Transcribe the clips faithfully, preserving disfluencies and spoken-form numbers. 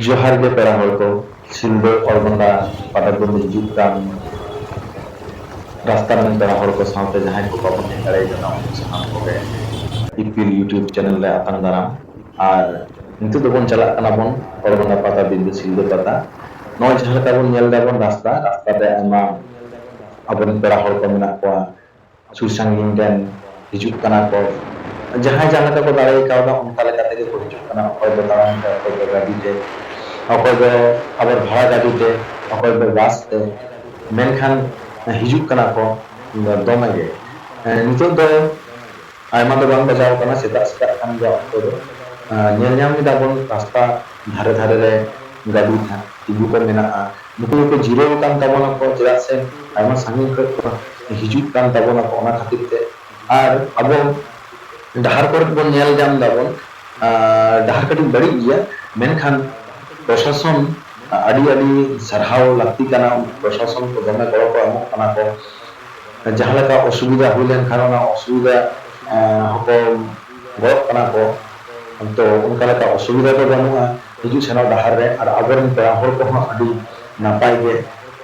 ᱡᱚᱦᱟᱨ ᱜᱮ ᱯᱮᱲᱟ ᱦᱚᱲ ᱠᱚ, ᱥᱤᱞᱫᱟᱹ ᱚᱲᱜᱚᱸᱫᱟ ᱯᱟᱴᱟᱵᱤᱸᱫᱟᱹ ᱦᱤᱡᱩᱜ ᱠᱟᱱ ᱨᱟᱥᱛᱟ ᱨᱮᱱ ᱯᱮᱲᱟ ᱦᱚᱲ ᱠᱚ ᱥᱟᱶᱛᱮ ᱡᱟᱦᱟᱸᱭ ᱠᱚ ᱵᱟᱵᱚᱱ ᱦᱮᱡ ᱫᱟᱲᱮᱭᱟᱜ ᱠᱟᱱᱟ, ᱩᱱᱠᱩ ᱥᱟᱱᱟᱢ ᱠᱚᱜᱮ ᱤᱯᱤᱞ YouTube ᱪᱮᱱᱮᱞ ᱨᱮ ᱟᱛᱟᱝ ᱫᱟᱨᱟᱢ᱾ ᱟᱨ ᱱᱤᱛᱚᱜ ᱫᱚᱵᱚᱱ ᱪᱟᱞᱟᱜ ᱠᱟᱱᱟ ᱵᱚᱱ ᱚᱲᱜᱚᱸᱫᱟ ᱯᱟᱴᱟᱵᱤᱸᱫᱟᱹ ᱥᱤᱞᱫᱟᱹ ᱯᱟᱛᱟ᱾ ᱱᱚᱜᱼᱚᱭ ᱡᱟᱦᱟᱸ ᱞᱮᱠᱟ ᱵᱚᱱ ᱧᱮᱞ ᱫᱟᱵᱚᱱ ᱨᱟᱥᱛᱟ, ᱨᱟᱥᱛᱟ ᱨᱮ ᱟᱭᱢᱟ ᱟᱵᱚᱨᱮᱱ ᱯᱮᱲᱟ ᱦᱚᱲ ᱠᱚ ᱢᱮᱱᱟᱜ ᱠᱚᱣᱟ, ᱥᱩᱨ ᱥᱟᱺᱜᱤᱧ ᱨᱮᱱ ᱦᱤᱡᱩᱜ ᱠᱟᱱᱟ ᱠᱚ᱾ ᱡᱟᱦᱟᱸᱭ ᱡᱟᱦᱟᱸ ᱞᱮᱠᱟ ᱠᱚ ᱫᱟᱲᱮ ᱠᱟᱣᱫᱟ, ᱚᱱᱠᱟ ᱞᱮᱠᱟ ᱛᱮᱜᱮ ᱠᱚ ᱦᱤᱡᱩᱜ ᱠᱟᱱᱟ᱾ ᱚᱠᱚᱭ ᱫᱚ ᱛᱟᱲᱟᱢ ᱛᱮ, ᱚᱠᱚᱭ ᱫᱚ ᱜᱟᱹᱰᱤ ᱛᱮ, ᱚᱠᱚᱭ ᱫᱚ ᱟᱵᱟᱨ ᱵᱷᱟᱲᱟ ᱜᱟᱹᱰᱤ ᱛᱮ, ᱚᱠᱚᱭ ᱫᱚ ᱵᱟᱥ ᱛᱮ᱾ ᱢᱮᱱᱠᱷᱟᱱ ᱦᱤᱡᱩᱜ ᱠᱟᱱᱟ ᱠᱚ ᱫᱚᱢᱮ ᱜᱮ᱾ ᱱᱤᱛᱚᱜ ᱫᱚ ᱟᱭᱢᱟ ᱫᱚ ᱵᱟᱝ ᱵᱟᱡᱟᱣ ᱠᱟᱱᱟ, ᱥᱮᱛᱟᱜ ᱥᱮᱛᱟᱜ ᱠᱟᱱ ᱜᱮᱭᱟ ᱚᱠᱛᱚ ᱫᱚ᱾ ᱟᱸ, ᱧᱮᱞ ᱧᱟᱢ ᱮᱫᱟ ᱵᱚᱱ ᱨᱟᱥᱛᱟ ᱫᱷᱟᱨᱮ ᱫᱷᱟᱨᱮ ᱨᱮ ᱜᱟᱹᱰᱤ ᱛᱷᱟ-, ᱛᱤᱸᱜᱩ ᱠᱚ ᱢᱮᱱᱟᱜᱼᱟ᱾ ᱱᱩᱠᱩ ᱫᱚᱠᱚ ᱡᱤᱨᱟᱹᱣ ᱟᱠᱟᱱ ᱛᱟᱵᱚᱱᱟ ᱠᱚ, ᱪᱮᱫᱟᱜ ᱥᱮ ᱟᱭᱢᱟ ᱥᱟᱺᱜᱤᱧ ᱠᱷᱚᱱ ᱠᱚ ᱦᱤᱡᱩᱜ ᱠᱟᱱ ᱛᱟᱵᱚᱱᱟ ᱠᱚ, ᱚᱱᱟ ᱠᱷᱟᱹᱛᱤᱨ ᱛᱮ᱾ ᱟᱨ ᱟᱵᱚ ᱰᱟᱦᱟᱨ ᱠᱚᱨᱮ ᱵᱚᱱ ᱧᱮᱞ ᱧᱟᱢ ᱫᱟᱵᱚᱱ, ᱟᱸ, ᱰᱟᱦᱟᱨ ᱠᱟᱹᱴᱤᱡ ᱵᱟᱹᱲᱤᱡ ᱜᱮᱭᱟ, ᱢᱮᱱᱠᱷᱟᱱ ᱯᱨᱚᱥᱟᱥᱚᱱ ᱟᱹᱰᱤ ᱟᱹᱰᱤ ᱥᱟᱨᱦᱟᱣ ᱞᱟᱹᱠᱛᱤ ᱠᱟᱱᱟ᱾ ᱯᱨᱚᱥᱟᱥᱚᱱ ᱠᱚ ᱫᱚᱢᱮ ᱜᱚᱲᱚ ᱠᱚ ᱮᱢᱚᱜ ᱠᱟᱱᱟ ᱠᱚ᱾ ᱡᱟᱦᱟᱸ ᱞᱮᱠᱟ ᱚᱥᱩᱵᱤᱫᱷᱟ ᱦᱩᱭ ᱞᱮᱱᱠᱷᱟᱱ ᱚᱱᱟ ᱚᱥᱩᱵᱤᱫᱷᱟ, ᱮᱸ, ᱦᱚᱸᱠᱚ ᱜᱚᱲᱚᱜ ᱠᱟᱱᱟ ᱠᱚ᱾ ᱛᱚ ᱚᱱᱠᱟ ᱞᱮᱠᱟ ᱚᱥᱩᱵᱤᱫᱷᱟ ᱫᱚ ᱵᱟᱹᱱᱩᱜᱼᱟ ᱦᱤᱡᱩᱜ ᱥᱮᱱᱚᱜ ᱰᱟᱦᱟᱨ ᱨᱮ, ᱟᱨ ᱟᱵᱚᱨᱮᱱ ᱯᱮᱲᱟ ᱦᱚᱲ ᱠᱚᱦᱚᱸ ᱟᱹᱰᱤ ᱱᱟᱯᱟᱭ ᱜᱮ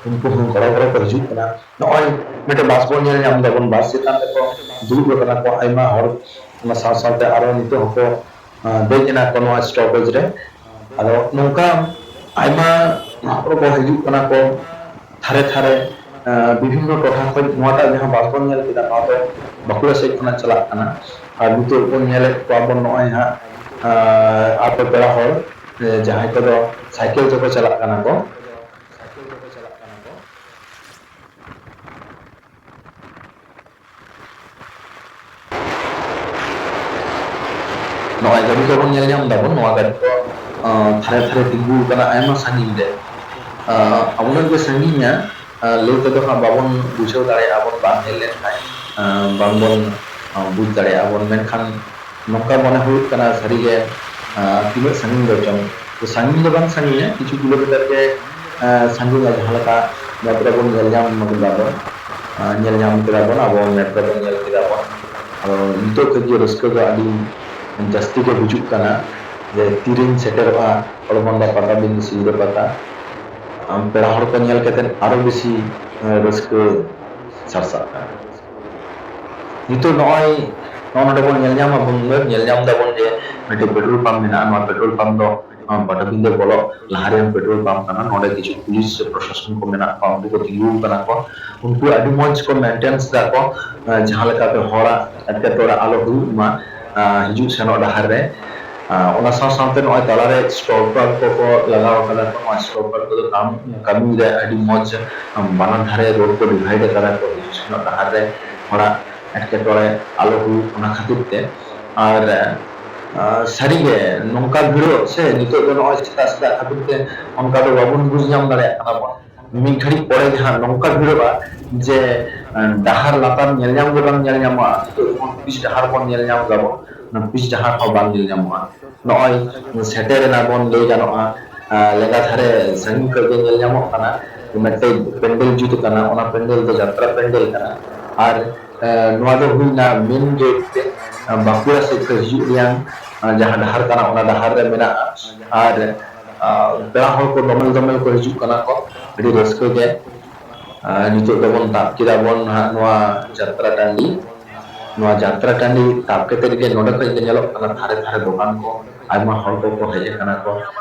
ᱩᱱᱠᱩ ᱦᱚᱸ ᱜᱚᱲᱚ ᱜᱚᱲᱚ ᱠᱚ ᱦᱤᱡᱩᱜ ᱠᱟᱱᱟ᱾ ᱱᱚᱜᱼᱚᱭ ᱢᱤᱫᱴᱮᱱ ᱵᱟᱥ ᱵᱚᱱ ᱧᱮᱞ ᱧᱟᱢ ᱫᱟᱵᱚᱱ, ᱵᱟᱥ ᱪᱮᱛᱟᱱ ᱨᱮᱠᱚ ᱫᱩᱲᱩᱵ ᱟᱠᱟᱱᱟ ᱠᱚ ᱟᱭᱢᱟ ᱦᱚᱲ, ᱚᱱᱟ ᱥᱟᱶ ᱥᱟᱶᱛᱮ ᱟᱨᱚ ᱱᱤᱛᱚᱜ ᱦᱚᱸᱠᱚ, ᱟᱸ, ᱫᱮᱡ ᱮᱱᱟ ᱠᱚ ᱱᱚᱣᱟ ᱥᱴᱚᱯᱮᱡᱽ ᱨᱮ᱾ ᱟᱫᱚ ᱱᱚᱝᱠᱟ ᱟᱭᱢᱟ ᱦᱚᱲ ᱠᱚ ᱦᱤᱡᱩᱜ ᱠᱟᱱᱟ ᱠᱚ ᱛᱷᱟᱨᱮ ᱛᱷᱟᱨᱮ, ᱟᱸ, ᱵᱤᱵᱷᱤᱱᱱᱚ ᱴᱚᱴᱷᱟ ᱠᱷᱚᱱ᱾ ᱱᱚᱣᱟᱴᱟᱜ ᱡᱟᱦᱟᱸ ᱵᱟᱥ ᱵᱚᱱ ᱧᱮᱞ ᱠᱮᱫᱟ, ᱱᱚᱣᱟ ᱫᱚ ᱵᱟᱸᱠᱩᱲᱟ ᱥᱮᱫ ᱠᱷᱚᱱᱟᱜ ᱪᱟᱞᱟᱜ ᱠᱟᱱᱟ᱾ ᱟᱨ ᱱᱤᱛᱚᱜ ᱵᱚᱱ ᱧᱮᱞᱮᱫ ᱠᱚᱣᱟ ᱵᱚᱱ ᱱᱚᱜᱼᱚᱭ ᱦᱟᱸᱜ, ᱟᱸ, ᱟᱨ ᱠᱚ ᱯᱮᱲᱟ ᱦᱚᱲ, ᱮ, ᱡᱟᱦᱟᱸᱭ ᱠᱚᱫᱚ ᱥᱟᱭᱠᱮᱞ ᱛᱮᱠᱚ ᱪᱟᱞᱟᱜ ᱠᱟᱱᱟ ᱠᱚ᱾ ᱱᱚᱜᱼᱚᱭ ᱜᱟᱹᱰᱤ ᱠᱚᱵᱚᱱ ᱧᱮᱞ ᱧᱟᱢ ᱫᱟᱵᱚᱱ, ᱱᱚᱣᱟ ᱜᱟᱹᱰᱤ ᱠᱚ, ᱟᱸ, ᱛᱷᱟᱨᱮ ᱛᱷᱟᱨᱮ ᱛᱤᱸᱜᱩ ᱟᱠᱟᱱᱟ ᱟᱭᱢᱟ ᱥᱟᱺᱜᱤᱧ ᱨᱮ᱾ ᱟᱸ, ᱩᱱᱟᱹᱜ ᱜᱮ ᱥᱟᱺᱜᱤᱧᱟ, ᱟᱸ, ᱞᱟᱹᱭ ᱛᱮᱫᱚ ᱦᱟᱸᱜ ᱵᱟᱵᱚᱱ ᱵᱩᱡᱷᱟᱹᱣ ᱫᱟᱲᱮᱭᱟᱜᱼᱟ ᱵᱚᱱ, ᱵᱟᱝ ᱦᱮᱡ ᱞᱮᱱᱠᱷᱟᱱ, ᱟᱸ, ᱵᱟᱝᱵᱚᱱ, ᱟᱸ, ᱵᱩᱡᱽ ᱫᱟᱲᱮᱭᱟᱜᱼᱟ ᱵᱚᱱ᱾ ᱢᱮᱱᱠᱷᱟᱱ ᱱᱚᱝᱠᱟ ᱢᱚᱱᱮ ᱦᱩᱭᱩᱜ ᱠᱟᱱᱟ ᱥᱟᱹᱨᱤᱜᱮ, ᱟᱸ, ᱛᱤᱱᱟᱹᱜ ᱥᱟᱺᱜᱤᱧ ᱫᱚ ᱪᱚᱝ᱾ ᱛᱚ ᱥᱟᱺᱜᱤᱧ ᱫᱚ ᱵᱟᱝ ᱥᱟᱺᱜᱤᱧᱟ, ᱠᱤᱪᱷᱩ ᱠᱤᱞᱳᱢᱤᱴᱟᱨ ᱜᱮ, ᱟᱸ, ᱥᱟᱺᱜᱤᱧᱟ, ᱡᱟᱦᱟᱸ ᱞᱮᱠᱟ ᱢᱮᱯ ᱨᱮᱵᱚᱱ ᱧᱮᱞ ᱧᱟᱢ ᱠᱮᱫᱟ ᱵᱚᱱ᱾ ᱟᱸ, ᱧᱮᱞ ᱧᱟᱢ ᱠᱮᱫᱟ ᱵᱚᱱ, ᱟᱵᱚ ᱢᱮᱯ ᱨᱮᱵᱚᱱ ᱧᱮᱞ ᱠᱮᱫᱟ ᱵᱚᱱ᱾ ᱟᱫᱚ ᱱᱤᱛᱚᱜ ᱠᱷᱚᱡ ᱜᱮ ᱨᱟᱹᱥᱠᱟᱹ ᱫᱚ ᱟᱹᱰᱤ ᱡᱟᱹᱥᱛᱤ ᱜᱮ ᱵᱩᱡᱩᱜ ᱠᱟᱱᱟ᱾ ᱡᱮ ᱛᱤᱨᱤᱧ ᱥᱮᱴᱮᱨᱚᱜᱼᱟ ᱚᱲᱜᱚᱸᱫᱟ ᱯᱟᱴᱟᱵᱤᱸᱫᱷᱟᱹ ᱥᱤᱞᱫᱟᱹ ᱯᱟᱛᱟ᱾ ᱟᱢ ᱯᱮᱲᱟ ᱦᱚᱲ ᱠᱚ ᱧᱮᱞ ᱠᱟᱛᱮᱫ ᱟᱨᱚ ᱵᱮᱥᱤ, ᱮ, ᱨᱟᱹᱥᱠᱟᱹ ᱥᱟᱨᱥᱟᱜ ᱠᱟᱱᱟ᱾ ᱱᱤᱛᱚᱜ ᱱᱚᱜᱼᱚᱭ, ᱱᱚᱜᱼᱚ ᱱᱚᱰᱮ ᱵᱚᱱ ᱧᱮᱞ ᱧᱟᱢ ᱟᱵᱚᱱ, ᱧᱮᱞ ᱧᱟᱢ ᱫᱟᱵᱚᱱ ᱡᱮ ᱢᱤᱫᱴᱮᱱ ᱯᱮᱴᱨᱳᱞ ᱯᱟᱢᱯ ᱢᱮᱱᱟᱜᱼᱟ᱾ ᱱᱚᱣᱟ ᱯᱮᱴᱨᱳᱞ ᱯᱟᱢᱯ ᱫᱚ, ᱟᱸ, ᱯᱟᱴᱟᱵᱤᱸᱫᱷᱟᱹ ᱵᱚᱞᱚᱜ ᱞᱟᱦᱟ ᱨᱮᱭᱟᱜ ᱯᱮᱴᱨᱳᱞ ᱯᱟᱢᱯ ᱠᱟᱱᱟ᱾ ᱱᱚᱰᱮ ᱠᱤᱪᱷᱩ ᱯᱩᱞᱤᱥ ᱥᱮ ᱯᱨᱚᱥᱟᱥᱚᱱ ᱠᱚ ᱢᱮᱱᱟᱜ ᱠᱚᱣᱟ, ᱩᱱᱠᱩ ᱠᱚ ᱛᱤᱸᱜᱩ ᱟᱠᱟᱱᱟ ᱠᱚ᱾ ᱩᱱᱠᱩ ᱟᱹᱰᱤ ᱢᱚᱸᱡᱽ ᱠᱚ ᱢᱮᱱᱴᱮᱱᱥ ᱫᱟ ᱠᱚ, ᱟᱸ, ᱡᱟᱦᱟᱸ ᱞᱮᱠᱟᱛᱮ ᱦᱚᱲᱟᱜ ᱮᱴᱠᱮᱴᱚᱬᱮ ᱟᱞᱚ ᱦᱩᱭᱩᱜ ᱢᱟ, ᱟᱸ, ᱦᱤᱡᱩᱜ ᱥᱮᱱᱚᱜ ᱰᱟᱦᱟᱨ ᱨᱮ᱾ ᱟᱸ, ᱚᱱᱟ ᱥᱟᱶ ᱥᱟᱶᱛᱮ ᱱᱚᱜᱼᱚᱭ ᱛᱟᱞᱟᱨᱮ ᱥᱴᱚᱯᱟᱨ ᱠᱚᱠᱚ ᱞᱟᱜᱟᱣ ᱟᱠᱟᱫᱟ ᱠᱚ᱾ ᱱᱚᱣᱟ ᱥᱴᱚᱯᱟᱨ ᱠᱚᱫᱚ ᱠᱟᱹᱢᱤ, ᱠᱟᱹᱢᱤ ᱨᱮ ᱟᱹᱰᱤ ᱢᱚᱸᱡᱽ, ᱟᱸ, ᱵᱟᱱᱟᱨ ᱫᱷᱟᱨᱮ ᱨᱳᱰ ᱠᱚ ᱰᱤᱵᱷᱟᱭᱤᱰ ᱟᱠᱟᱫᱟ ᱠᱚ᱾ ᱦᱤᱡᱩᱜ ᱥᱮᱱᱚᱜ ᱰᱟᱦᱟᱨ ᱨᱮ ᱦᱚᱲᱟᱜ ᱮᱴᱠᱮᱴᱚᱬᱮ ᱟᱞᱚ ᱦᱩᱭᱩᱜ, ᱚᱱᱟ ᱠᱷᱟᱹᱛᱤᱨ ᱛᱮ᱾ ᱟᱨ, ᱟᱸ, ᱥᱟᱹᱨᱤᱜᱮ ᱱᱚᱝᱠᱟ ᱵᱷᱤᱲᱚᱜ ᱥᱮ, ᱱᱤᱛᱚᱜ ᱫᱚ ᱱᱚᱜᱼᱚᱭ ᱥᱮᱛᱟᱜ ᱥᱮᱛᱟᱜ ᱠᱷᱟᱹᱛᱤᱨ ᱛᱮ ᱚᱱᱠᱟ ᱫᱚ ᱵᱟᱵᱚᱱ ᱵᱩᱡᱽ ᱧᱟᱢ ᱫᱟᱲᱮᱭᱟᱜ ᱠᱟᱱᱟ ᱵᱚᱱ᱾ ᱢᱤᱫ ᱜᱷᱟᱹᱲᱤᱡ ᱯᱚᱨᱮ ᱜᱮ ᱦᱟᱸᱜ ᱱᱚᱝᱠᱟ ᱵᱷᱤᱲᱚᱜᱼᱟ ᱡᱮ, ᱟᱸ, ᱰᱟᱦᱟᱨ ᱞᱟᱛᱟᱨ ᱧᱮᱞ ᱧᱟᱢ ᱜᱮ ᱵᱟᱝ ᱧᱮᱞ ᱧᱟᱢᱚᱜᱼᱟ᱾ ᱱᱤᱛᱚᱜ ᱡᱮᱢᱚᱱ ᱯᱤᱪ ᱰᱟᱦᱟᱨ ᱵᱚᱱ ᱧᱮᱞ ᱧᱟᱢ ᱫᱟᱵᱚᱱ, ᱚᱱᱟ ᱯᱤᱪ ᱰᱟᱦᱟᱨ ᱦᱚᱸ ᱵᱟᱝ ᱧᱮᱞ ᱧᱟᱢᱚᱜᱼᱟ᱾ ᱱᱚᱜᱼᱚᱭ ᱥᱮᱴᱮᱨ ᱮᱱᱟ ᱵᱚᱱ, ᱞᱟᱹᱭ ᱜᱟᱱᱚᱜᱼᱟ, ᱟᱸ, ᱞᱮᱸᱜᱟ ᱫᱷᱟᱨᱮ ᱥᱟᱺᱜᱤᱧ ᱠᱷᱚᱱ ᱜᱮ ᱧᱮᱞ ᱧᱟᱢᱚᱜ ᱠᱟᱱᱟ, ᱢᱤᱫᱴᱮᱡ ᱯᱮᱱᱰᱮᱞ ᱡᱩᱛ ᱠᱟᱱᱟ, ᱚᱱᱟ ᱯᱮᱱᱰᱮᱞ ᱫᱚ ᱡᱟᱛᱨᱟ ᱯᱮᱱᱰᱮᱞ ᱠᱟᱱᱟ᱾ ᱟᱨ, ᱟᱸ, ᱱᱚᱣᱟ ᱫᱚ ᱦᱩᱭᱱᱟ ᱢᱮᱱ ᱜᱮᱴ ᱛᱮ, ᱟᱸ, ᱵᱟᱸᱠᱩᱲᱟ ᱥᱮᱫ ᱠᱷᱚᱱ ᱦᱤᱡᱩᱜ ᱨᱮᱭᱟᱝ, ᱟᱸ, ᱡᱟᱦᱟᱸ ᱰᱟᱦᱟᱨ ᱠᱟᱱᱟ, ᱚᱱᱟ ᱰᱟᱦᱟᱨ ᱨᱮ ᱢᱮᱱᱟᱜᱼᱟ᱾ ᱟᱨ, ᱟᱸ, ᱯᱮᱲᱟ ᱦᱚᱲ ᱠᱚ ᱫᱚᱢᱮᱞ ᱫᱚᱢᱮᱞ ᱠᱚ ᱦᱤᱡᱩᱜ ᱠᱟᱱᱟ ᱠᱚ, ᱟᱹᱰᱤ ᱨᱟᱹᱥᱠᱟᱹ ᱜᱮ᱾ ᱟᱨ ᱱᱤᱛᱚᱜ ᱫᱚᱵᱚᱱ ᱛᱟᱵ ᱠᱮᱫᱟ ᱵᱚᱱ ᱱᱟᱦᱟᱜ ᱱᱚᱣᱟ ᱡᱟᱛᱨᱟ ᱴᱟᱺᱰᱤ᱾ ᱱᱚᱣᱟ ᱡᱟᱛᱨᱟ ᱴᱟᱺᱰᱤ ᱛᱟᱵ ᱠᱟᱛᱮ ᱜᱮ ᱱᱚᱰᱮ ᱠᱷᱚᱱ ᱜᱮ ᱧᱮᱞᱚᱜ ᱠᱟᱱᱟ ᱫᱷᱟᱨᱮ ᱫᱷᱟᱨᱮ ᱫᱚᱠᱟᱱ ᱠᱚ, ᱟᱭᱢᱟ ᱦᱚᱲ ᱠᱚᱠᱚ ᱦᱮᱡ ᱟᱠᱟᱱᱟ ᱠᱚ,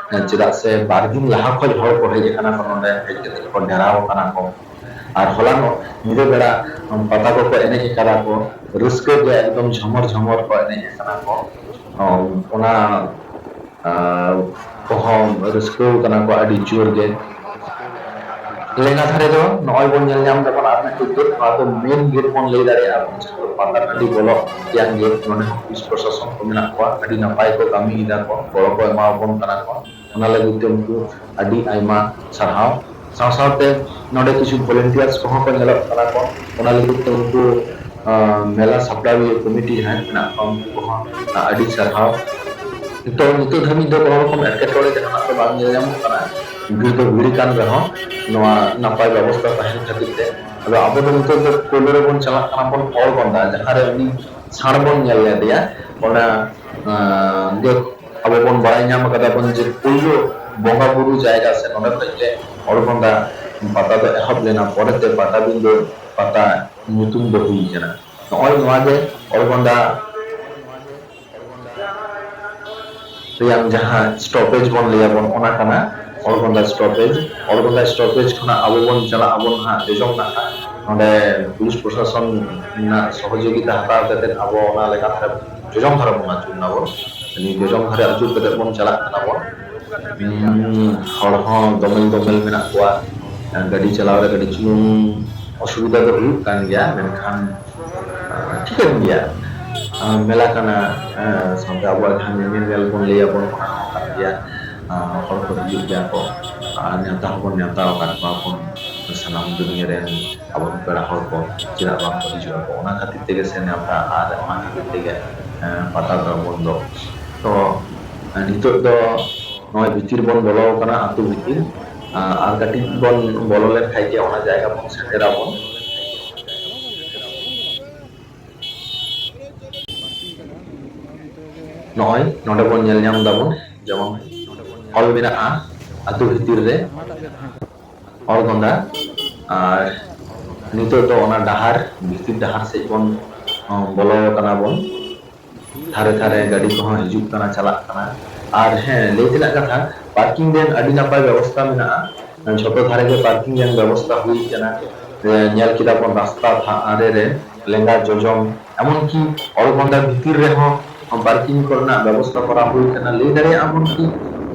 ᱪᱮᱫᱟᱜ ᱥᱮ ᱵᱟᱨ ᱫᱤᱱ ᱞᱟᱦᱟ ᱠᱷᱚᱱ ᱦᱚᱲ ᱠᱚ ᱦᱮᱡ ᱟᱠᱟᱱᱟ ᱠᱚ, ᱱᱚᱰᱮ ᱦᱮᱡ ᱠᱟᱛᱮ ᱠᱚ ᱰᱮᱨᱟᱣ ᱟᱠᱟᱱᱟ ᱠᱚ᱾ ᱟᱨ ᱦᱚᱞᱟᱱᱚᱜ ᱧᱤᱫᱟᱹ ᱵᱮᱲᱟ ᱯᱟᱛᱟ ᱠᱚᱠᱚ ᱮᱱᱮᱡ ᱟᱠᱟᱫᱟ ᱠᱚ, ᱨᱟᱹᱥᱠᱟᱹ ᱜᱮ ᱮᱠᱫᱚᱢ ᱡᱷᱚᱢᱚᱨ ᱡᱷᱚᱢᱚᱨ ᱠᱚ ᱮᱱᱮᱡ ᱟᱠᱟᱱᱟ ᱠᱚ᱾ ᱚᱱᱟ ᱟᱨ ᱠᱚᱦᱚᱸ ᱨᱟᱹᱥᱠᱟᱹ ᱠᱟᱱᱟ ᱠᱚ ᱟᱹᱰᱤ ᱡᱳᱨ ᱜᱮ᱾ ᱞᱮᱸᱜᱟ ᱫᱷᱟᱨᱮ ᱫᱚ ᱱᱚᱜᱼᱚᱭ ᱵᱚᱱ ᱧᱮᱞ ᱧᱟᱢ ᱫᱟᱵᱚᱱ ᱟᱨ ᱢᱤᱫᱴᱤᱡ ᱜᱮᱴ, ᱱᱚᱣᱟ ᱫᱚ ᱢᱮᱱ ᱜᱮᱴ ᱵᱚᱱ ᱞᱟᱹᱭ ᱫᱟᱲᱮᱭᱟᱜᱼᱟ ᱵᱚᱱ, ᱡᱟᱦᱟᱸ ᱫᱚ ᱯᱟᱛᱟ ᱴᱟᱺᱰᱤ ᱵᱚᱞᱚᱜ ᱨᱮᱭᱟᱜ ᱜᱮᱴ᱾ ᱱᱚᱰᱮ ᱦᱚᱸ ᱯᱩᱞᱤᱥ ᱯᱨᱚᱥᱟᱥᱚᱱ ᱠᱚ ᱢᱮᱱᱟᱜ ᱠᱚᱣᱟ, ᱟᱹᱰᱤ ᱱᱟᱯᱟᱭ ᱠᱚ ᱠᱟᱹᱢᱤᱭᱮᱫᱟ ᱠᱚ, ᱜᱚᱲᱚ ᱠᱚ ᱮᱢᱟᱣᱟᱵᱚᱱ ᱠᱟᱱᱟ ᱠᱚ, ᱚᱱᱟ ᱞᱟᱹᱜᱤᱫ ᱛᱮ ᱩᱱᱠᱩ ᱟᱹᱰᱤ ᱟᱭᱢᱟ ᱥᱟᱨᱦᱟᱣ᱾ ᱥᱟᱶ ᱥᱟᱶᱛᱮ ᱱᱚᱰᱮ ᱠᱤᱪᱷᱩ ᱵᱷᱚᱞᱮᱱᱴᱤᱭᱟᱨᱥ ᱠᱚᱦᱚᱸ ᱠᱚ ᱧᱮᱞᱚᱜ ᱠᱟᱱᱟ ᱠᱚ, ᱚᱱᱟ ᱞᱟᱹᱜᱤᱫ ᱛᱮ ᱩᱱᱠᱩ, ᱟᱸ, ᱢᱮᱞᱟ ᱥᱟᱯᱲᱟᱣᱤᱭᱟᱹ ᱠᱚᱢᱤᱴᱤ ᱡᱟᱦᱟᱸᱭ ᱢᱮᱱᱟᱜ ᱠᱚᱣᱟ, ᱩᱱᱠᱩ ᱠᱚᱦᱚᱸ ᱟᱹᱰᱤ ᱥᱟᱨᱦᱟᱣ᱾ ᱱᱤᱛᱚᱜ, ᱱᱤᱛᱚᱜ ᱫᱷᱟᱹᱵᱤᱡ ᱫᱚ ᱠᱳᱱᱳ ᱨᱚᱠᱚᱢ ᱮᱴᱠᱮᱴᱚᱬᱮ ᱡᱟᱦᱟᱱᱟᱜ ᱫᱚ ᱵᱟᱝ ᱧᱮᱞ ᱧᱟᱢᱚᱜ ᱠᱟᱱᱟ᱾ ᱵᱷᱤᱲ ᱫᱚ ᱵᱷᱤᱲ ᱠᱟᱱ ᱨᱮᱦᱚᱸ, ᱱᱚᱣᱟ ᱱᱟᱯᱟᱭ ᱵᱮᱵᱚᱥᱛᱷᱟ ᱛᱟᱦᱮᱱ ᱠᱷᱟᱹᱛᱤᱨ ᱛᱮ᱾ ᱟᱫᱚ ᱟᱵᱚ ᱫᱚ ᱱᱤᱛᱚᱜ ᱫᱚ ᱯᱳᱭᱞᱳ ᱨᱮᱵᱚᱱ ᱪᱟᱞᱟᱜ ᱠᱟᱱᱟ ᱵᱚᱱ ᱚᱲᱜᱚᱸᱫᱟ, ᱡᱟᱦᱟᱸ ᱨᱮ ᱩᱱᱤ ᱥᱟᱬ ᱵᱚᱱ ᱧᱮᱞ ᱞᱮᱫᱮᱭᱟ, ᱚᱱᱟ, ᱟᱸ, ᱜᱮ ᱟᱵᱚ ᱵᱚᱱ ᱵᱟᱲᱟᱭ ᱧᱟᱢ ᱟᱠᱟᱫᱟ ᱵᱚᱱ ᱡᱮ ᱯᱳᱭᱞᱳ ᱵᱚᱸᱜᱟ ᱵᱩᱨᱩ ᱡᱟᱭᱜᱟ ᱥᱮ ᱱᱚᱰᱮ ᱠᱷᱚᱱ ᱜᱮ ᱚᱲᱜᱚᱸᱫᱟ ᱯᱟᱛᱟ ᱫᱚ ᱮᱦᱚᱵ ᱞᱮᱱᱟ, ᱯᱚᱨᱮᱛᱮ ᱯᱟᱴᱟᱵᱤᱸᱫᱟᱹ ᱯᱟᱛᱟ ᱧᱩᱛᱩᱢ ᱫᱚ ᱦᱩᱭ ᱠᱟᱱᱟ᱾ ᱱᱚᱜᱼᱚᱭ ᱱᱚᱣᱟ ᱜᱮ ᱚᱲᱜᱚᱸᱫᱟ ᱨᱮᱭᱟᱜ ᱡᱟᱦᱟᱸ ᱥᱴᱚᱯᱮᱡᱽ ᱵᱚᱱ ᱞᱟᱹᱭᱟᱵᱚᱱ, ᱚᱱᱟ ᱠᱟᱱᱟ ᱚᱲᱜᱚᱸᱫᱟ ᱥᱴᱚᱯᱮᱡᱽ᱾ ᱚᱲᱜᱚᱸᱫᱟ ᱥᱴᱚᱯᱮᱡᱽ ᱠᱷᱚᱱᱟᱜ ᱟᱵᱚ ᱵᱚᱱ ᱪᱟᱞᱟᱜ ᱟᱵᱚᱱ ᱦᱟᱸᱜ ᱡᱚᱡᱚᱢ ᱱᱟᱠᱷᱟ᱾ ᱱᱚᱰᱮ ᱯᱩᱞᱤᱥ ᱯᱨᱚᱥᱟᱥᱚᱱ ᱨᱮᱱᱟᱜ ᱥᱚᱦᱚᱡᱳᱜᱤᱛᱟ ᱦᱟᱛᱟᱣ ᱠᱟᱛᱮ ᱟᱵᱚ ᱚᱱᱟ ᱞᱮᱠᱟ ᱫᱷᱟᱨᱟ ᱡᱚᱡᱚᱢ ᱫᱷᱟᱨᱟ ᱵᱚᱱ ᱟᱹᱪᱩᱨ ᱱᱟᱵᱚᱱ᱾ ᱱᱤᱭᱟᱹ ᱡᱚᱡᱚᱢ ᱫᱷᱟᱨᱮ ᱟᱹᱪᱩᱨ ᱠᱟᱛᱮ ᱵᱚᱱ ᱪᱟᱞᱟᱜ ᱠᱟᱱᱟ ᱵᱚᱱ᱾ ᱦᱩᱸ, ᱦᱚᱲ ᱦᱚᱸ ᱫᱚᱢᱮᱞ ᱫᱚᱢᱮᱞ ᱢᱮᱱᱟᱜ ᱠᱚᱣᱟ᱾ ᱜᱟᱹᱰᱤ ᱪᱟᱞᱟᱣ ᱨᱮ ᱠᱟᱹᱴᱤᱡ ᱪᱩᱞᱩᱝ ᱚᱥᱩᱵᱤᱫᱷᱟ ᱫᱚ ᱦᱩᱭᱩᱜ ᱠᱟᱱ ᱜᱮᱭᱟ, ᱢᱮᱱᱠᱷᱟᱱ ᱴᱷᱤᱠᱟᱹᱱ ᱜᱮᱭᱟ᱾ ᱢᱮᱞᱟ ᱠᱟᱱᱟ, ᱥᱟᱶᱛᱮ ᱟᱵᱚᱣᱟᱜ ᱡᱟᱦᱟᱸ ᱧᱮᱧᱮᱞ ᱧᱮᱞ ᱵᱚᱱ ᱞᱟᱹᱭᱟᱵᱚᱱ, ᱚᱱᱟ ᱦᱚᱸ ᱠᱟᱱ ᱜᱮᱭᱟ᱾ ᱦᱚᱲ ᱠᱚ ᱦᱤᱡᱩᱜ ᱜᱮᱭᱟ ᱠᱚ, ᱟᱨ ᱱᱮᱣᱛᱟ ᱦᱚᱸᱵᱚᱱ ᱱᱮᱣᱛᱟ ᱟᱠᱟᱫ ᱠᱚᱣᱟ ᱵᱚᱱ ᱥᱟᱱᱟᱢ ᱫᱩᱱᱤᱭᱟᱹ ᱨᱮᱱ ᱟᱵᱚᱨᱮᱱ ᱯᱮᱲᱟ ᱦᱚᱲ ᱠᱚ᱾ ᱪᱮᱫᱟᱜ ᱵᱟᱝ ᱠᱚ ᱦᱤᱡᱩᱜ ᱟᱠᱚ? ᱚᱱᱟ ᱠᱷᱟᱹᱛᱤᱨ ᱛᱮᱜᱮ ᱥᱮ ᱱᱮᱣᱛᱟ, ᱟᱨ ᱚᱱᱟ ᱠᱷᱟᱹᱛᱤᱨ ᱛᱮᱜᱮ ᱯᱟᱛᱟ ᱫᱚ ᱵᱚᱱᱫᱚ᱾ ᱛᱚ ᱱᱤᱛᱚᱜ ᱫᱚ ᱱᱚᱜᱼᱚᱭ ᱵᱷᱤᱛᱤᱨ ᱵᱚᱱ ᱵᱚᱞᱚ ᱟᱠᱟᱱᱟ, ᱟᱹᱛᱩ ᱵᱷᱤᱛᱤᱨ᱾ ᱟᱨ ᱠᱟᱹᱴᱤᱡ ᱵᱚᱱ ᱵᱚᱞᱚ ᱞᱮᱱᱠᱷᱟᱡ ᱜᱮ ᱚᱱᱟ ᱡᱟᱭᱜᱟ ᱵᱚᱱ ᱥᱮᱴᱮᱨᱟᱵᱚᱱ᱾ ᱱᱚᱜᱼᱚᱭ ᱱᱚᱰᱮ ᱵᱚᱱ ᱧᱮᱞ ᱧᱟᱢ ᱫᱟᱵᱚᱱ, ᱡᱮᱢᱚᱱ ᱚᱞ ᱢᱮᱱᱟᱜᱼᱟ ᱟᱹᱛᱩ ᱵᱷᱤᱛᱤᱨ ᱨᱮ ᱚᱲᱜᱚᱸᱫᱟ᱾ ᱟᱨ ᱱᱤᱛᱚᱜ ᱫᱚ ᱚᱱᱟ ᱰᱟᱦᱟᱨ, ᱵᱷᱤᱛᱤᱨ ᱰᱟᱦᱟᱨ ᱥᱮᱫ ᱵᱚᱱ, ᱚ, ᱵᱚᱞᱚ ᱠᱟᱱᱟ ᱵᱚᱱ᱾ ᱫᱷᱟᱨᱮ ᱫᱷᱟᱨᱮ ᱜᱟᱹᱰᱤ ᱠᱚᱦᱚᱸ ᱦᱤᱡᱩᱜ ᱠᱟᱱᱟ, ᱪᱟᱞᱟᱜ ᱠᱟᱱᱟ᱾ ᱟᱨ ᱦᱮᱸ, ᱞᱟᱹᱭ ᱛᱮᱱᱟᱜ ᱠᱟᱛᱷᱟ, ᱯᱟᱨᱠᱤᱝ ᱨᱮᱭᱟᱜ ᱟᱹᱰᱤ ᱱᱟᱯᱟᱭ ᱵᱮᱵᱚᱥᱛᱷᱟ ᱢᱮᱱᱟᱜᱼᱟ᱾ ᱡᱷᱚᱛᱚ ᱫᱷᱟᱨᱮ ᱜᱮ ᱯᱟᱨᱠᱤᱝ ᱨᱮᱭᱟᱜ ᱵᱮᱵᱚᱥᱛᱷᱟ ᱦᱩᱭ ᱠᱟᱱᱟ᱾ ᱮ, ᱧᱮᱞ ᱠᱮᱫᱟ ᱵᱚᱱ ᱨᱟᱥᱛᱟ ᱫᱷᱟᱨᱮ ᱨᱮ ᱞᱮᱸᱜᱟ ᱡᱚᱡᱚᱢ, ᱮᱢᱚᱱᱠᱤ ᱚᱲᱜᱚᱸᱫᱟ ᱵᱷᱤᱛᱤᱨ ᱨᱮᱦᱚᱸ ᱯᱟᱨᱠᱤᱝ ᱠᱚᱨᱮᱱᱟᱜ ᱵᱮᱵᱚᱥᱛᱷᱟ ᱠᱚᱨᱟᱣ ᱦᱩᱭ ᱠᱟᱱᱟ᱾ ᱞᱟᱹᱭ ᱫᱟᱲᱮᱭᱟᱜᱼᱟ ᱵᱚᱱ ᱠᱤ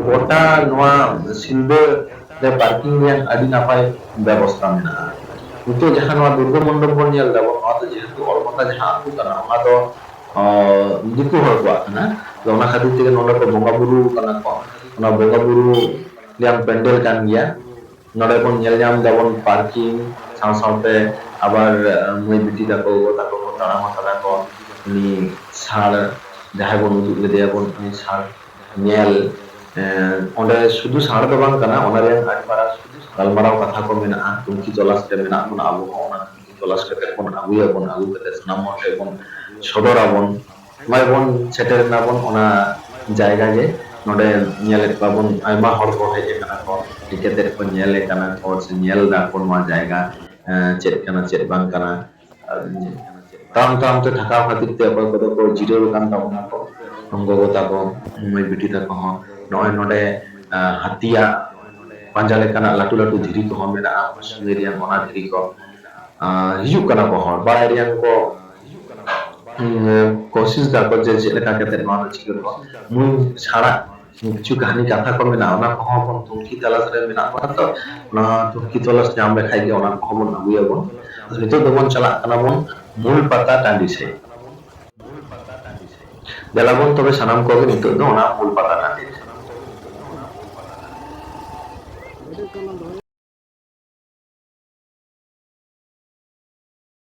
ᱜᱚᱴᱟ ᱱᱚᱣᱟ ᱥᱤᱞᱫᱟᱹ ᱨᱮ ᱯᱟᱨᱠᱤᱝ ᱨᱮᱭᱟᱜ ᱟᱹᱰᱤ ᱱᱟᱯᱟᱭ ᱵᱮᱵᱚᱥᱛᱷᱟ ᱢᱮᱱᱟᱜᱼᱟ᱾ ᱱᱤᱛᱚᱜ ᱡᱟᱦᱟᱸ ᱱᱚᱣᱟ ᱫᱩᱨᱜᱟᱹ ᱢᱚᱱᱰᱚᱯ ᱵᱚᱱ ᱧᱮᱞ ᱫᱟᱵᱚᱱ, ᱱᱚᱣᱟ ᱫᱚ ᱡᱮᱦᱮᱛᱩ ᱚᱲᱜᱚᱸᱫᱟ ᱡᱟᱦᱟᱸ ᱟᱹᱛᱩ ᱠᱟᱱᱟ, ᱚᱱᱟ ᱫᱚ, ᱚ, ᱫᱤᱠᱩ ᱦᱚᱲ ᱠᱚᱣᱟᱜ ᱠᱟᱱᱟ᱾ ᱟᱫᱚ ᱚᱱᱟ ᱠᱷᱟᱹᱛᱤᱨ ᱛᱮᱜᱮ ᱱᱚᱰᱮ ᱠᱚ ᱵᱚᱸᱜᱟ ᱵᱩᱨᱩ ᱠᱟᱱᱟ ᱠᱚ᱾ ᱚᱱᱟ ᱵᱚᱸᱜᱟ ᱵᱩᱨᱩ ᱨᱮᱭᱟᱜ ᱯᱮᱱᱰᱮᱞ ᱠᱟᱱ ᱜᱮᱭᱟ᱾ ᱱᱚᱰᱮ ᱵᱚᱱ ᱧᱮᱞ ᱧᱟᱢ ᱫᱟᱵᱚᱱ ᱯᱟᱨᱠᱤᱝ ᱥᱟᱶ ᱥᱟᱶᱛᱮ ᱟᱵᱟᱨ, ᱟᱸ, ᱢᱟᱹᱭ ᱵᱤᱴᱤ ᱛᱟᱠᱚ, ᱜᱚᱜᱚ ᱛᱟᱠᱚ ᱠᱚ ᱛᱟᱲᱟᱢ ᱟᱠᱟᱫᱟ ᱠᱚ᱾ ᱩᱱᱤ ᱥᱟᱬ ᱡᱟᱦᱟᱸᱭ ᱵᱚᱱ ᱩᱫᱩᱜ ᱞᱮᱫᱮᱭᱟ ᱵᱚᱱ, ᱩᱱᱤ ᱥᱟᱬ ᱧᱮᱞ, ᱮᱸ, ᱚᱸᱰᱮ ᱥᱩᱫᱷᱩ ᱥᱟᱬ ᱫᱚ ᱵᱟᱝ ᱠᱟᱱᱟ, ᱚᱱᱟ ᱨᱮᱭᱟᱜ ᱟᱹᱰᱤ ᱢᱟᱨᱟᱝ ᱜᱟᱞᱢᱟᱨᱟᱣ ᱠᱟᱛᱷᱟ ᱠᱚ ᱢᱮᱱᱟᱜᱼᱟ᱾ ᱛᱩᱝᱠᱷᱤ ᱛᱚᱞᱟᱥ ᱨᱮ ᱢᱮᱱᱟᱜ ᱵᱚᱱᱟ, ᱟᱵᱚ ᱦᱚᱸ ᱚᱱᱟ ᱛᱩᱝᱠᱷᱤ ᱛᱚᱞᱟᱥ ᱠᱟᱛᱮ ᱵᱚᱱ ᱟᱹᱜᱩᱭᱟᱵᱚᱱ, ᱟᱹᱜᱩ ᱠᱟᱛᱮ ᱥᱟᱱᱟᱢ ᱦᱚᱲ ᱴᱷᱮᱱ ᱵᱚᱱ ᱥᱚᱫᱚᱨᱟᱵᱚᱱ᱾ ᱱᱚᱜᱼᱚᱭ ᱵᱚᱱ ᱥᱮᱴᱮᱨ ᱮᱱᱟᱵᱚᱱ ᱚᱱᱟ ᱡᱟᱭᱜᱟ ᱜᱮ ᱱᱚᱰᱮ ᱧᱮᱞᱮᱫ ᱠᱚᱣᱟ ᱵᱚᱱ, ᱟᱭᱢᱟ ᱦᱚᱲ ᱠᱚ ᱦᱮᱡ ᱟᱠᱟᱱᱟ ᱠᱚ, ᱦᱮᱡ ᱠᱟᱛᱮ ᱠᱚ ᱧᱮᱞᱮᱫ ᱠᱟᱱᱟ ᱠᱚ ᱥᱮ ᱧᱮᱞ ᱫᱟ ᱠᱚ ᱱᱚᱣᱟ ᱡᱟᱭᱜᱟ, ᱮᱸ, ᱪᱮᱫ ᱠᱟᱱᱟ ᱪᱮᱫ ᱵᱟᱝ ᱠᱟᱱᱟ᱾ ᱟᱨ ᱛᱟᱲᱟᱢ ᱛᱟᱲᱟᱢ ᱛᱮ ᱛᱷᱟᱠᱟᱣ ᱠᱷᱟᱹᱛᱤᱨ ᱛᱮ ᱚᱠᱚᱭ ᱠᱚᱫᱚ ᱠᱚ ᱡᱤᱨᱟᱹᱣ ᱟᱠᱟᱱ ᱛᱟᱵᱚᱱᱟ ᱠᱚ, ᱜᱚᱜᱚ ᱛᱟᱠᱚ, ᱢᱟᱹᱭ ᱵᱤᱴᱤ ᱛᱟᱠᱚ ᱦᱚᱸ ᱱᱚᱜᱼᱚᱭ ᱱᱚᱰᱮ, ᱟᱸ, ᱦᱟᱹᱛᱤᱭᱟᱜ ᱯᱟᱸᱡᱟ ᱞᱮᱠᱟᱱᱟᱜ ᱞᱟᱹᱴᱩ ᱞᱟᱹᱴᱩ ᱫᱷᱤᱨᱤ ᱠᱚᱦᱚᱸ ᱢᱮᱱᱟᱜᱼᱟ, ᱥᱩᱭ ᱨᱮᱭᱟᱜ ᱚᱱᱟ ᱫᱷᱤᱨᱤ ᱠᱚ᱾ ᱟᱸ, ᱦᱤᱡᱩᱜ ᱠᱟᱱᱟ ᱠᱚ ᱦᱚᱲ, ᱵᱟᱲᱟᱭ ᱨᱮᱭᱟᱜ ᱠᱚ, ᱩᱸ, ᱠᱳᱥᱤᱥ ᱫᱟᱠᱚ ᱡᱮ ᱪᱮᱫ ᱞᱮᱠᱟ ᱠᱟᱛᱮ ᱱᱚᱣᱟ ᱫᱚ ᱪᱤᱠᱟᱹ ᱠᱚ᱾ ᱢᱩᱞ ᱪᱷᱟᱲᱟ ᱠᱤᱪᱷᱩ ᱠᱟᱹᱦᱱᱤ ᱠᱟᱛᱷᱟ ᱠᱚ ᱢᱮᱱᱟᱜᱼᱟ, ᱚᱱᱟ ᱠᱚᱦᱚᱸ ᱵᱚᱱ ᱛᱩᱱᱠᱷᱤ ᱛᱚᱞᱟᱥ ᱨᱮ ᱢᱮᱱᱟᱜ ᱵᱚᱱᱟ ᱛᱚ, ᱚᱱᱟ ᱛᱩᱱᱠᱷᱤ ᱛᱚᱞᱟᱥ ᱧᱟᱢ ᱞᱮᱠᱷᱟᱡ ᱜᱮ ᱚᱱᱟ ᱠᱚᱦᱚᱸ ᱵᱚᱱ ᱟᱹᱜᱩᱭᱟᱵᱚᱱ᱾ ᱱᱤᱛᱚᱜ ᱫᱚᱵᱚᱱ ᱪᱟᱞᱟᱜ ᱠᱟᱱᱟ ᱵᱚᱱ ᱢᱩᱞ ᱯᱟᱛᱟ ᱴᱟᱺᱰᱤ ᱥᱮᱫ᱾ ᱫᱮᱞᱟ ᱵᱚᱱ ᱛᱚᱵᱮ ᱥᱟᱱᱟᱢ ᱠᱚᱜᱮ ᱱᱤᱛᱚᱜ ᱫᱚ ᱚᱱᱟ ᱢᱩᱞ ᱯᱟᱛᱟ ᱴᱟᱺᱰᱤ ᱨᱮ᱾